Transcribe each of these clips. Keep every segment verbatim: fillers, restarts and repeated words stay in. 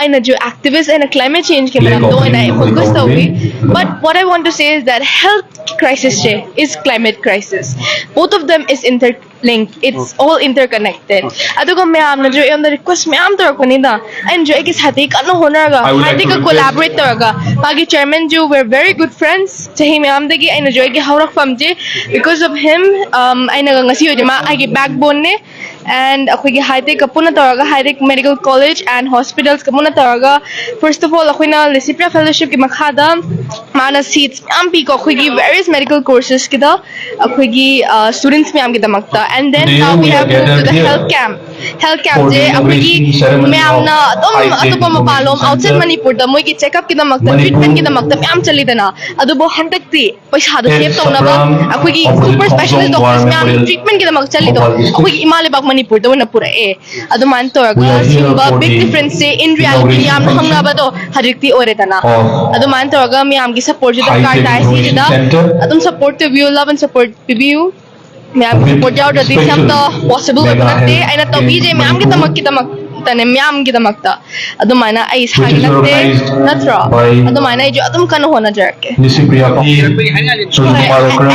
ꯑꯩꯅꯁꯨ activist ꯑꯩꯅ climate change ꯀꯤ ꯃꯔꯝꯗ ꯑꯣꯏꯅ ꯑꯩ focus ꯇꯧꯏ. But what I want to say is that health crisis say is climate crisis. Both of them is interlinked. It's all interconnected. ꯑꯗꯨꯒ ꯃꯌꯥꯝꯅꯁꯨ ꯑꯩꯉꯣꯟꯗ request ꯃꯌꯥꯝ ꯇꯧꯔꯛꯄꯅꯤꯅ, ꯑꯩꯅꯁꯨ ꯑꯩꯒꯤ ꯁꯥꯏꯠꯇꯒꯤ ꯀꯟꯅ ꯍꯣꯠꯅꯔꯒ, ꯍꯥꯏꯗꯤꯒ collaborate ꯇꯧꯔꯒ, ꯃꯥꯒꯤ chairman ꯁꯨ, we're very good friends. ꯆꯍꯤ ꯃꯌꯥꯝꯗꯒꯤ ꯑꯩꯅꯁꯨ ꯑꯩꯒꯤ ꯍꯧꯔꯛꯐꯝꯁꯦ, because of him, um, ꯑꯩꯅꯒ ꯉꯁꯤ ꯑꯣꯏꯗꯤ ꯃꯥ ꯑꯩꯒꯤ backbone ꯅꯦ. And ꯑꯩꯈꯣꯏꯒꯤ ꯍꯥꯏꯇꯦꯛꯀ ꯄꯨꯟꯅ ꯇꯧꯔꯒ, ꯍꯥꯏꯇꯦꯛ medical college and hospitals ꯀ ꯄꯨꯟꯅ ꯇꯧꯔꯒ, first of all, ꯑꯩꯈꯣꯏꯅ ꯂꯤꯁꯤꯄ꯭ꯔꯤꯌꯥ fellowship ꯀꯤ ꯃꯈꯥꯗ ꯃꯥꯅ seats ꯌꯥꯝ ꯄꯤꯀꯣ ꯑꯩꯈꯣꯏꯒꯤ various medical courses ꯀꯤꯗ, ꯑꯩꯈꯣꯏꯒꯤ students ꯃꯌꯥꯝꯒꯤꯗꯃꯛꯇ. And then now we have moved to the health camp. Health camp ꯁꯦ ꯑꯩꯈꯣꯏꯒꯤ ꯃꯌꯥꯝꯅ ꯑꯗꯨꯝ ꯑꯇꯣꯞꯄ ꯃꯄꯥꯟꯂꯣꯝ, outside ꯃꯅꯤꯄꯨꯔꯗ ꯃꯣꯏꯒꯤ checkup ꯀꯤꯗꯃꯛꯇ, treatment ꯀꯤꯗꯃꯛꯇ ꯃꯌꯥꯝ ꯆꯠꯂꯤꯗꯅ, ꯑꯗꯨꯕꯨ ꯍꯟꯗꯛꯇꯤ ꯄꯩꯁꯥꯗꯣ save ꯇꯧꯅꯕ ꯑꯩꯈꯣꯏꯒꯤ super specialist doctors ꯃꯌꯥꯝ treatment ꯀꯤꯗꯃꯛ ꯆꯠꯂꯤꯗꯣ ꯑꯩꯈꯣꯏꯒꯤ ꯏꯃꯥ ꯂꯩꯕꯥꯛ ꯃꯅꯤꯄꯨꯔꯗ ꯑꯣꯏꯅ ꯄꯨꯔꯛꯑꯦ. ꯑꯗꯨꯃꯥꯏꯅ ꯇꯧꯔꯒ ꯁꯤꯒꯨꯝꯕ big difference say in reality ꯌꯥꯝꯅ ꯍꯪꯅꯕꯗꯣ ꯍꯧꯖꯤꯛꯇꯤ ꯑꯣꯏꯔꯦꯗꯅ. ꯑꯗꯨꯃꯥꯏꯅ ꯇꯧꯔꯒ ꯃꯌꯥꯝꯒꯤ support ꯁꯨ ꯗꯔꯀꯥꯔ ꯇꯥꯏ ꯁꯤꯁꯤꯗ. ꯑꯗꯨꯝ support ꯇꯧꯕꯤꯌꯨ, love and support ꯄꯤꯕꯤꯌꯨ. ꯃꯌꯥꯝꯒꯤ support ꯌꯥꯎꯗ꯭ꯔꯗꯤ ꯁꯤ ꯑꯝꯇ possible ꯑꯣꯏꯕ ꯅꯠꯇꯦ. ꯑꯩꯅ ꯇꯧꯕꯤꯔꯤꯁꯦ ꯃꯌꯥꯝꯒꯤꯗꯃꯛꯀꯤꯗꯃꯛꯇꯅꯦ, ꯃꯌꯥꯝꯒꯤꯗꯃꯛꯇ. ꯑꯗꯨꯃꯥꯏꯅ ꯑꯩ ꯏꯁꯥꯒꯤ ꯅꯠꯇꯦ, ꯅꯠꯇ꯭ꯔꯣ? ꯑꯗꯨꯃꯥꯏꯅ ꯑꯩꯁꯨ ꯑꯗꯨꯝ ꯀꯟꯅ ꯍꯣꯠꯅꯖꯔꯛꯀꯦ.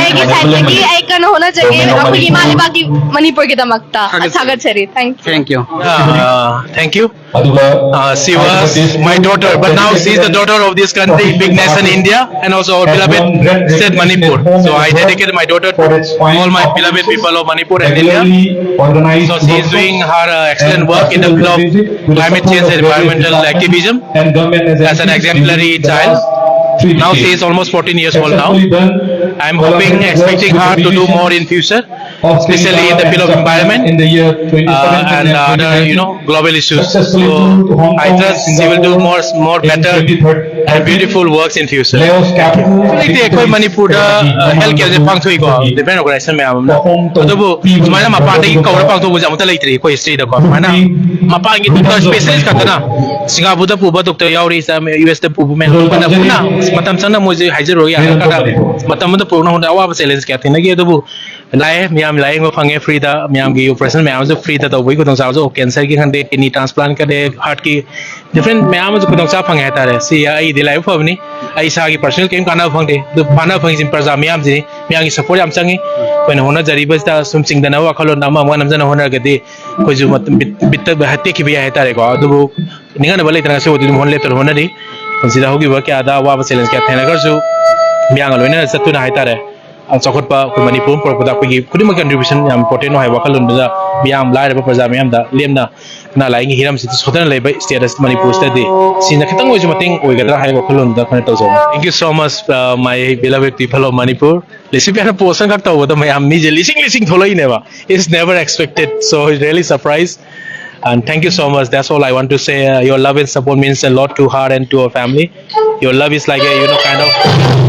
ꯑꯩꯒꯤ side ꯇꯒꯤ ꯑꯩ ꯀꯟꯅ ꯍꯣꯠꯅꯖꯒꯦ ꯑꯩꯈꯣꯏꯒꯤ ꯏꯃꯥ ꯂꯩꯕꯥꯛꯀꯤ ꯃꯅꯤꯄꯨꯔꯒꯤꯗꯃꯛꯇ. ꯊꯥꯒꯠꯆꯔꯤ. Thank you. Thank you. Uh, thank you. Uh, she was my daughter, but now she is the daughter of this country, big nation India, and also our beloved state Manipur. So I dedicate my daughter to all my beloved people of Manipur and India. So she is doing her uh, excellent work in the field of climate change and environmental activism as an exemplary child. Now she is almost fourteen years old now. I am hoping, expecting her to do more in future, especially in the field of environment uh, and uh, other, you know, global issues. So I trust she will do more, more better and beautiful works in future. ꯍꯧꯖꯤꯛꯇꯤ ꯑꯩꯈꯣꯏ ꯃꯅꯤꯄꯨꯔꯗ health camp ꯁꯦ ꯄꯥꯡꯊꯣꯛꯏꯀꯣ, different organization ꯃꯌꯥꯝ ꯑꯃꯅ. ꯑꯗꯨꯕꯨ ꯁꯨꯃꯥꯏꯅ ꯃꯄꯥꯟꯗꯒꯤ ꯀꯧꯔ ꯄꯥꯡꯊꯣꯛꯄꯁꯦ ꯑꯃꯠꯇ ꯂꯩꯇ꯭ꯔꯤ ꯑꯩꯈꯣꯏ history ꯗꯀꯣ. ꯁꯨꯃꯥꯏꯅ ꯃꯄꯥꯟꯒꯤ doctor specialist ꯈꯛꯇꯅ ꯁꯤꯡꯒꯥꯄꯨꯔꯗ ꯄꯨꯕ ꯗꯣꯛꯇꯔ ꯌꯥꯎꯔꯤ, ꯌꯨ ꯑꯦꯁꯇ ꯄꯨꯕ ꯃꯌꯥꯝ ꯄꯨꯟꯅ ꯄꯨꯟꯅ ꯃꯇꯝ ꯆꯪꯅ ꯃꯣꯏꯁꯦ ꯍꯥꯏꯖꯔꯨꯔꯒ ꯌꯥꯔꯛꯀꯗ꯭ꯔꯥ? ꯃꯇꯝ ꯑꯃꯗ ꯄꯨꯔꯛꯅ ꯍꯣꯠꯅ ꯑꯋꯥꯕ ꯆꯦꯂꯦꯟꯖ ꯀꯌꯥ ꯊꯦꯡꯅꯈꯤ, ꯑꯗꯨꯕꯨ ꯂꯥꯛꯑꯦ, ꯃꯤꯌꯥꯝ ꯂꯥꯏꯌꯦꯡꯕ ꯐꯪꯉꯦ ꯐ꯭ꯔꯤꯗ, ꯃꯌꯥꯝꯒꯤ ꯑꯣꯄꯔꯦꯁꯟ ꯃꯌꯥꯝ ꯑꯃꯁꯨ ꯐ꯭ꯔꯤꯗ ꯇꯧꯕꯒꯤ ꯈꯨꯗꯣꯡꯆꯥꯕꯁꯨ, ꯀꯦꯟꯁꯔꯒꯤ ꯈꯪꯗꯦ, ꯀꯤꯗꯅꯤ ꯇ꯭ꯔꯥꯟꯁꯄ꯭ꯂꯥꯟ ꯈꯪꯗꯦ, ꯍꯥꯔꯠꯀꯤ ꯗꯤꯐ꯭ꯔꯦꯟ ꯃꯌꯥꯝ ꯑꯃꯁꯨ ꯈꯨꯗꯣꯡꯆꯥꯕ ꯐꯪꯉꯦ ꯍꯥꯏꯇꯥꯔꯦ꯫ ꯁꯤ ꯑꯩꯗꯤ ꯂꯥꯏꯕꯛ ꯐꯕꯅꯤ, ꯑꯩ ꯏꯁꯥꯒꯤ ꯄꯔꯁꯅꯦꯜ ꯀꯔꯤꯝ ꯀꯥꯟꯅꯕ ꯐꯪꯗꯦ꯫ ꯑꯗꯨ ꯀꯥꯟꯅꯕ ꯐꯪꯉꯤꯁꯤ ꯄ꯭ꯔꯖꯥ ꯃꯤꯌꯥꯝꯁꯤꯅꯤ, ꯃꯤꯌꯥꯝꯒꯤ ꯁꯄꯣꯔꯠ ꯌꯥꯝ ꯆꯪꯉꯤ꯫ ꯑꯩꯈꯣꯏꯅ ꯍꯣꯠꯅꯖꯔꯤꯕꯁꯤꯗ ꯁꯨꯝ ꯆꯤꯡꯗꯅꯕ ꯋꯥꯈꯜꯂꯣꯟꯗ ꯑꯃ ꯑꯃ ꯅꯝꯖꯅ ꯍꯣꯠꯅꯔꯒꯗꯤ ꯑꯩꯈꯣꯏꯁꯨ ꯃꯇꯝ ꯕꯤꯠ-, ꯕꯤꯠꯇ ꯇꯦꯛꯈꯤꯕ ꯌꯥꯏ ꯍꯥꯏꯇꯥꯔꯦꯀꯣ꯫ ꯑꯗꯨꯕꯨ ꯅꯤꯡꯍꯟꯅꯕ ꯂꯩꯇꯅ ꯉꯁꯤ ꯐꯥꯎꯗꯤ ꯑꯗꯨꯝ ꯍꯣꯠꯅ ꯂꯦꯞꯇꯅ ꯍꯣꯠꯅꯔꯤ꯫ ꯄꯨꯟꯁꯤꯗ ꯍꯧꯈꯤꯕ ꯀꯌꯥꯗ ꯑꯋꯥꯕ ꯆꯦꯂꯦꯟꯖ ꯀꯌꯥ ꯊꯦꯡꯅꯈ꯭ꯔꯁꯨ ꯃꯤꯌꯥꯝꯒ ꯂꯣꯏꯅꯅ ꯆꯠꯇꯨꯅ ꯍꯥꯏꯇꯥꯔꯦ, ꯆꯥꯎꯈꯠꯄ ꯑꯩꯈꯣꯏ ꯃꯅꯤꯄꯨꯔ ꯑꯃ ꯄꯨꯔꯛꯄꯗ ꯑꯩꯈꯣꯏꯒꯤ ꯈꯨꯗꯤꯡꯃꯛ ꯀꯟꯇ꯭ꯔꯤꯕ꯭ꯌꯨꯁꯟ ꯌꯥꯝ ꯏꯝꯄꯣꯔꯇꯦꯟ ꯑꯣꯏ ꯍꯥꯏꯕ ꯋꯥꯈꯜꯂꯣꯟꯗꯨꯗ ꯃꯤꯌꯥꯝ ꯂꯥꯏꯔꯕ ꯄ꯭ꯔꯖꯥ ꯃꯤꯌꯥꯝꯗ ꯂꯦꯝꯅ ꯑꯅꯥ ꯂꯥꯏꯌꯦꯡꯒꯤ ꯍꯤꯔꯝꯁꯤꯗ ꯁꯣꯊꯅ ꯂꯩꯕ ꯁ꯭ꯇꯦꯠ ꯑꯁꯤ ꯃꯅꯤꯄꯨꯔꯁꯤꯗꯗꯤ ꯁꯤꯅ ꯈꯤꯇꯪ ꯑꯣꯏꯔꯁꯨ ꯃꯇꯦꯡ ꯑꯣꯏꯒꯗ꯭ꯔꯥ ꯍꯥꯏꯕ ꯋꯥꯈꯜꯂꯣꯟꯗꯨꯗ ꯑꯩꯈꯣꯏꯅ ꯇꯧꯖꯕꯅꯤ꯫ Thank you so much, uh, my beloved people of Manipur. ꯂꯤꯁꯤꯡ ꯀꯌꯥꯅ ꯄꯣꯁ ꯑꯃꯈꯛ ꯇꯧꯕꯗ ꯃꯌꯥꯝ ꯃꯤꯁꯦ ꯂꯤꯁꯤꯡ ꯂꯤꯁꯤꯡ ꯊꯣꯛꯂꯛꯏꯅꯦꯕ꯫ It's never expected, so it's really surprise. And thank you so much. That's all I want to say. Uh, your love and support means a lot to her and to her family. Your love is like a, you know, kind of